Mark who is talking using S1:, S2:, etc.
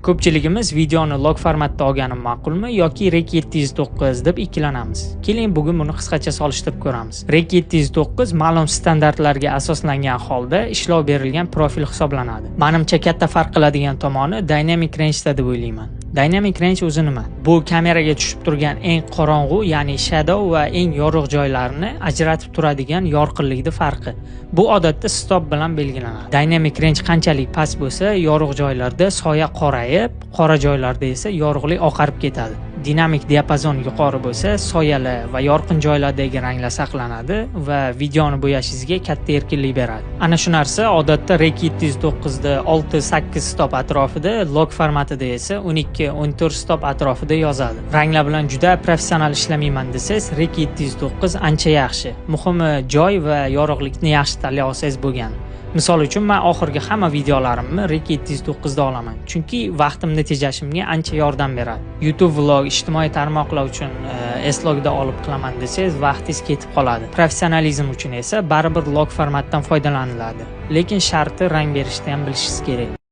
S1: Ko'pchiligimiz videoni log formatda olganim ma'qulmi yoki Rec 709 deb ikkilanamiz. Keling, bugun buni qisqacha solishtirib ko'ramiz. Rec 709 ma'lum standartlarga asoslangan holda ishlov berilgan profil hisoblanadi. Manimcha, katta farq qiladigan tomoni dynamic range'da deb o'ylayman. Dynamic range o'zi nima? Bu kameraga tushib turgan eng qorong'u, ya'ni shadow va eng yorug' joylarni ajratib turadigan yorqinlikni farqi. Bu odatda stop bilan belgilanadi. Dynamic range qanchalik past bo'lsa, yorug' joylarda soya qorayib, qora joylarda esa yorug'lik oqarib ketadi. Dinamik diapazon yuqori bo'lsa, soyalar va yorqin joylardagi ranglar saqlanadi va videoni bo'yashingizga katta erkinlik beradi. Ana shu narsa odatda Rec 709 da 6-8 stop atrofida, log formatida esa 12-14 stop atrofida yozadi. Ranglar bilan juda professional ishlamayman desangiz, Rec 709 ancha yaxshi. Muhimi, joy va yorug'likni yaxshi tanlay olsangiz bo'lgani. Misol uchun, men oxirgi hamma videolarimni Rec 709 da olaman, chunki vaqtimni tejashimga ancha yordam beradi. YouTube vlog, ijtimoiy tarmoqlar uchun S-logda olib qilaman desangiz, vaqtingiz ketib qoladi. Professionalizm uchun esa baribir log formatdan foydalaniladi. Lekin sharti, rang berishni ham bilishingiz kerak.